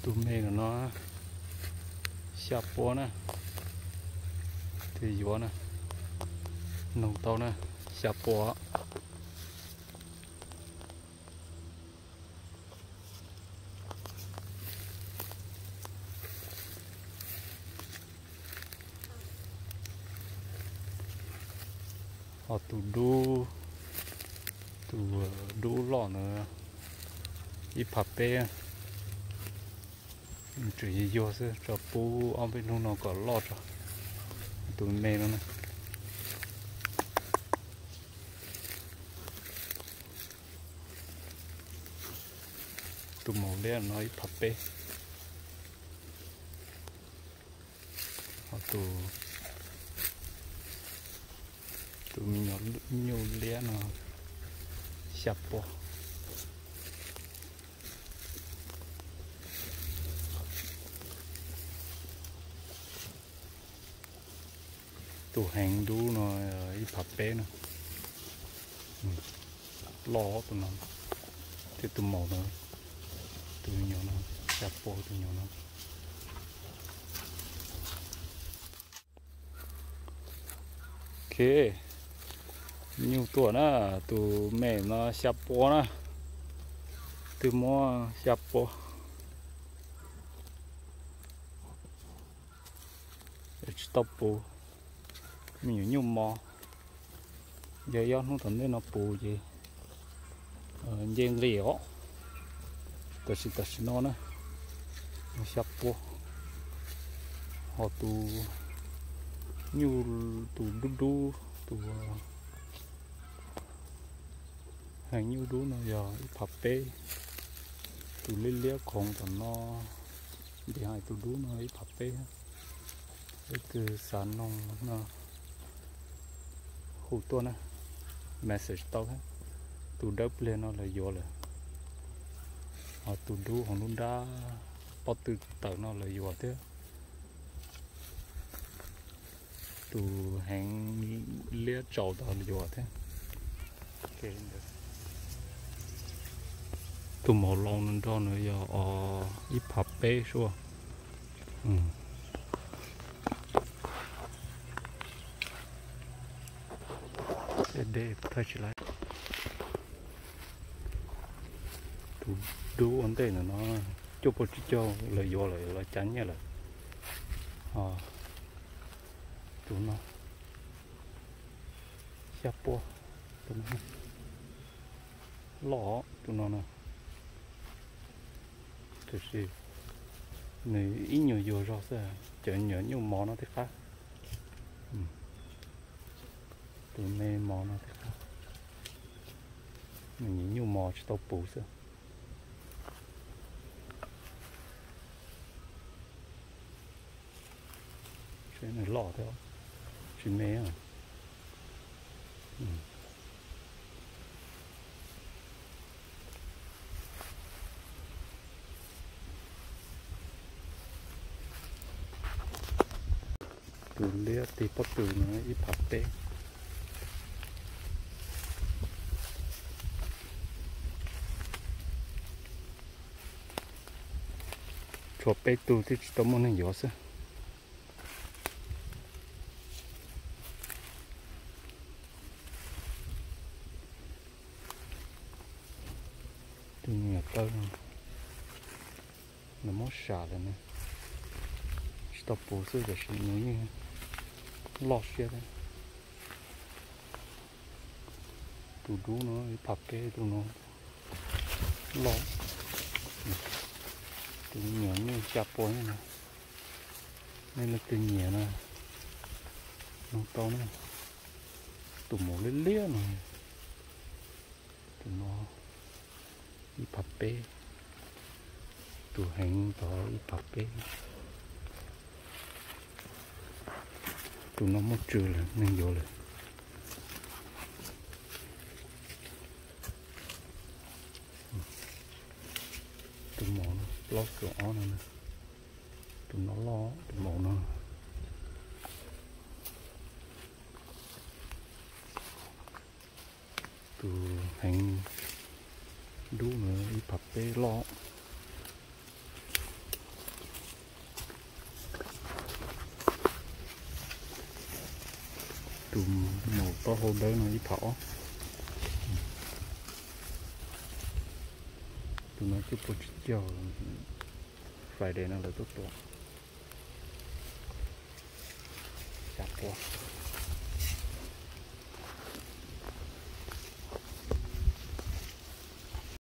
Tus me no no, xya pua na, tus yuav na, noog tau na, xya pua. Ho tus dub, tus dub loj ntawd ib phav peb. Tseem yuag yuag xwb, tso pub ob peb hnub no kom loj tso. Tus me no na. Tus maum liab no ib phav peb. Ho tus, tus me nyuam nyuj liab no xya pua. Tus heev dub no ib phav peb no, loj tus no, thiab tus maum no, tus nyuam no, xya pua tus nyuam no. Ok, nyuj tuaj na, tus me no xya pua na, twb muab xya pua. Tsis tau puv, me nyuam nyuj mos, yog ob hnub tom ntej no puv ces nce nqis os. Tam sim, tam sim no na, xya pua. Ho tus nyuj, tus dub dub, tus heev nyuj dub no yog ib phav peb. Tus liab liab khoov tom no, ntim hais tus dub no ib phav peb. Leej twg xav noog no hu tuaj na, message tau thiab. Tus dawb pliag no lawv yuav lawm, ho tus dub hauv lub nrab pob tw tawm no lawv yuav thiab. Tus heev liab tsaus tod lawv yuav thiab. Tus maum laus no nrog no yog ib phav peb sua. Dej thawj tsis laib. Tus dub ua ntej ntawm no cuaj pua tsib caug lawv yuav lawm, lawv cav nyiaj lawm. Tus no xya pua, tus no loj tus no no. Tiam sis nws ib nyuag yuag zog xwb, cov nyuam nyuj mos no thiaj qab. Tus me mos no thiaj qab. Nws nyuam nyuj mos tsis tau puv xwb. Nws loj thiab, tsis me. Tus liab tig pob tw no ib phav peb. Tshuav peb tug thiaj tsis tau muaj neeg yuav xwb. Tus me nyuam tawb no, nws muab sam lawm ne, tsis tau puv xwb tiam sis nws yeej loj siab thiab. Tus dub no ib phav peb, tus no loj. Tus me nyuam nyuj xya pua no, nej leej twg nyiam no noog tau na. Tus maum liab liab no, tus no ib phav peb, tus heev tod ib phav peb. Tus no muaj tswv lawm, neeg yuav lawm. Tus maum no plaub kaum ob no, tus no loj, tus maum no. Tus heev dub no ib phav peb loj. Tus maum taub hau dawb no ib phav ob. Tus no cuaj pua tsib caug, Friday no lawv tuaj tua. Xya pua.